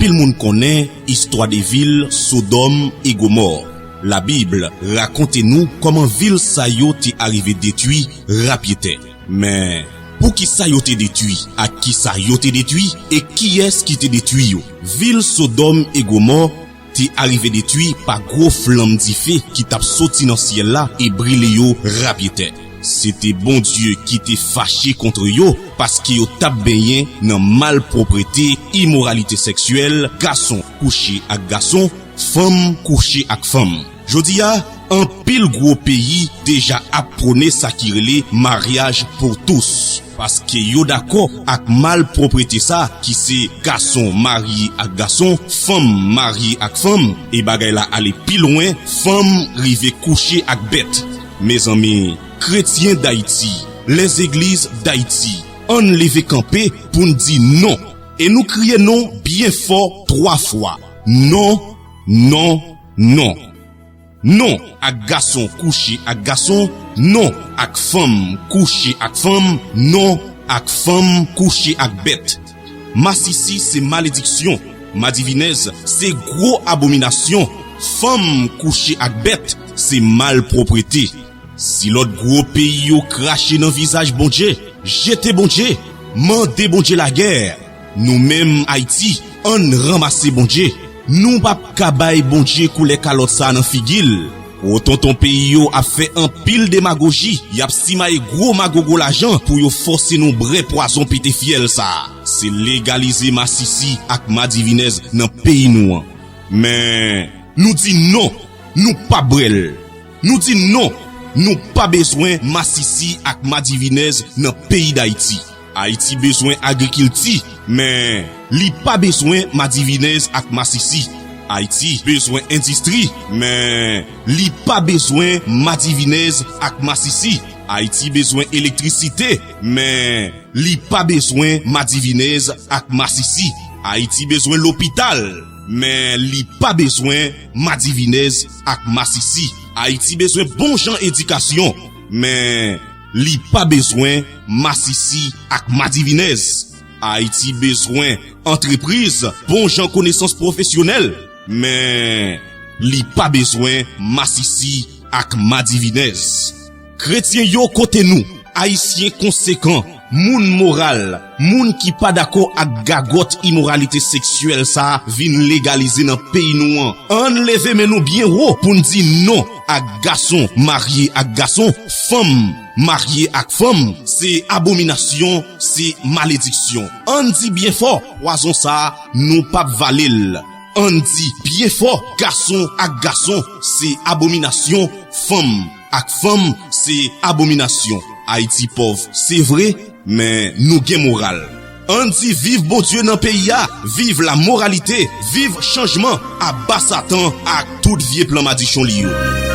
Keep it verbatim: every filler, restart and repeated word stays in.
Anpil moun konnen istwa de vil Sodòm e Gomò. Labib rakonte nou kòman vil sa yo te arive detwi rapyetè. Men, poukisa yo te detwi? Ak kisa yo te detwi? E kiyès ki te detwi yo? Vil Sodòm e Gomò te arive detwi pa gwo flanm dife ki t ap soti nan syèl la e brile yo rapyetè. Se te Bondye ki te fache kont yo, paske yo t ap benyen nan malpwoprete, imoralite sèksyèl, gason kouche ak gason, fanm kouche ak fanm. Jodi a, anpil gwo peyi deja ap pwone sa ki rele maryaj pou tous, paske yo dakò ak malpwoprete sa ki se gason marye ak gason, fanm marye ak fanm, e bagay la ale pi lwen, fanm rive kouche ak bèt. Mezanmi, kretyen Dayiti, lèzegliz Dayiti, ann leve kanpe pou n di non. E nou kriye non byen fò twa fwa. Non, non, non. Non ak gason kouche ak gason, non ak fanm kouche ak fanm, non ak fanm kouche ak bèt. Masisi se malediksyon, madivinèz se gwo abominasyon, fanm kouche ak bèt se malpwoprete. Si lòt gwo peyi yo krache nan vizaj Bondye, jete Bondye, mande Bondye lagè. Nou menm Ayiti, ann ranmase Bondye. Nou p ap ka bay Bondye koulè kalòt sa a nan figi l. Gwo tonton peyi yo ap fè anpil demagoji, y ap simaye gwo magogo lajan pou yo fòse nou bwè pwazon pete fyèl sa a. Se legalize masisi ak madivinèz nan peyi nou an. Men, nou di non, nou pa bwè l. Nou di non, nou pa bezwen masisi ak madivinèz nan peyi Dayiti. Ayiti bezwen agrikilti, men li pa bezwen madivinèz ak masisi. Ayiti bezwen endistri, men li pa bezwen madivinèz ak masisi. Ayiti bezwen elektrisite, men li pa bezwen madivinèz ak masisi. Ayiti bezwen lopital, men li pa bezwen madivinèz ak masisi. Ayiti bezwen bon jan edikasyon, men li pa bezwen masisi ak madivinèz. Ayiti bezwen antrepriz, bon jan konesans pwofesyonèl, men li pa bezwen masisi ak madivinèz. Kretyen yo, kote nou? Ayisyen konsekan, moun moral, moun ki pa dakò ak gagòt imoralite seksyèl sa a vin legalize nan peyi nou an. Ann leve men nou byen wo pou n di non ak gason marye ak gason, fanm marye ak fanm. Se abominasyon, se malediksyon. Ann di byen fò, pwazon sa a, nou p ap vale l. Ann di byen fò, gason ak gason, se abominasyon, fanm ak fanm, se abominasyon. Ayiti pòv, se vre, men nou gen moral. Ann di viv Bondye nan peyi a, viv lamoralite, viv chanjman, aba Satan ak tout vye plan madichon li yo.